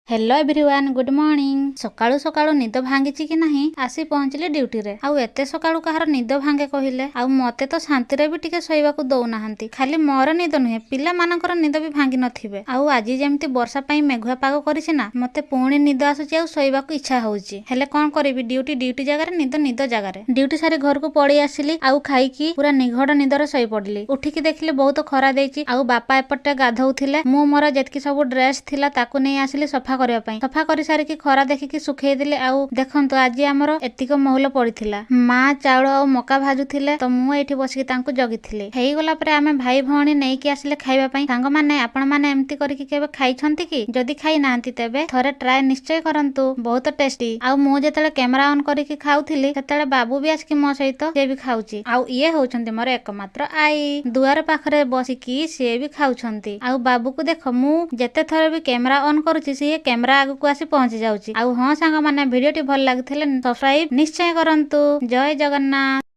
Hello everyone, good morning. ସକାଳୁ ସକାଳୁ ନିଦ ଭାଙ୍ଗିଛି କି ନାହିଁ, ଆସି ପହଞ୍ଚିଲି ଡ୍ୟୁଟିରେ। ଆଉ ଏତେ ସକାଳୁ କାହାର ନିଦ ଭାଙ୍ଗେ କହିଲେ? ଆଉ ମତେ ତ ଶାନ୍ତିରେ ବି ଟିକେ ଶୋଇବାକୁ ଦଉନାହାନ୍ତି। ଖାଲି ମୋର ନିଦ ନୁହେଁ, ପିଲାମାନଙ୍କର ନିଦ ବି ଭାଙ୍ଗି ନଥିବେ। ଆଉ ଆଜି ଯେମିତି ବର୍ଷା ପାଇଁ ମେଘୁଆ ପାଗ କରିଛି ନା, ମତେ ପୁଣି ନିଦ ଆସୁଛି ଆଉ ଶୋଇବାକୁ ଇଚ୍ଛା ହଉଛି। ହେଲେ କଣ କରିବି, ଡ୍ୟୁଟି ଡ୍ୟୁଟି ଜାଗାରେ, ନିଦ ନିଦ ଜାଗାରେ। ଡ୍ୟୁଟି ସାରି ଘରକୁ ପଳେଇ ଆସିଲି ଆଉ ଖାଇକି ପୁରା ନିଘଡ଼ ନିଦରେ ଶୋଇପଡିଲି। ଉଠିକି ଦେଖିଲି ବହୁତ ଖରା ଦେଇଛି ଆଉ ବାପା ଏପଟେ ଗାଧଉଥିଲେ। ମୁଁ ମୋର ଯେତିକି ସବୁ ଡ୍ରେସ ଥିଲା ତାକୁ ନେଇ ଆସିଲି ସଫା କରିବା ପାଇଁ। ସଫା କରି ସାରିକି ଖରା ଦେଖିକି ଶୁଖେଇଦେଲି। ଆଉ ଦେଖନ୍ତୁ, ଆଜି ଆମର ଏତିକ ମହୁଲ ପଡିଥିଲା। ମା ଚାଉଳ ଆଉ ମକା ଭାଜୁଥିଲେ ତ ମୁଁ ଏଇଠି ବସିକି ତାଙ୍କୁ ଜଗିଥିଲି। ହେଇଗଲା ପରେ ଆମେ ଭାଇ ଭଉଣୀ ନେଇକି ଆସିଲେ ଖାଇବା ପାଇଁ। ସାଙ୍ଗମାନେ, ଆପଣମାନେ ଏମିତି କରିକି କେବେ ଖାଇଛନ୍ତି କି? ଯଦି ଖାଇନାହାନ୍ତି ତେବେ ଥରେ ଟ୍ରାଏ ନିଶ୍ଚୟ କରନ୍ତୁ, ବହୁତ ଟେଷ୍ଟି। ଆଉ ମୁଁ ଯେତେବେଳେ କ୍ୟାମେରା ଅନ୍ କରିକି ଖାଉଥିଲି, ସେତେବେଳେ ବାବୁ ବି ଆସିକି ମୋ ସହିତ ସିଏ ବି ଖାଉଛି। ଆଉ ଇଏ ହଉଛନ୍ତି ମୋର ଏକମାତ୍ର ଆଈ, ଦୁଆର ପାଖରେ ବସିକି ସିଏ ବି ଖାଉଛନ୍ତି। ଆଉ ବାବୁକୁ ଦେଖ, ମୁଁ ଯେତେ ଥର ବି କ୍ୟାମେରା ଅନ୍ କରୁଛି, ସିଏ କ୍ୟାମେରା ଆଗକୁ ଆସି ପହଞ୍ଚି ଯାଉଛି। ଆଉ ହଁ ସାଙ୍ଗମାନେ, ଭିଡିଓଟି ଭଲ ଲାଗୁଥିଲେ ସବସ୍କ୍ରାଇବ ନିଶ୍ଚୟ କରନ୍ତୁ। ଜୟ ଜଗନ୍ନାଥ।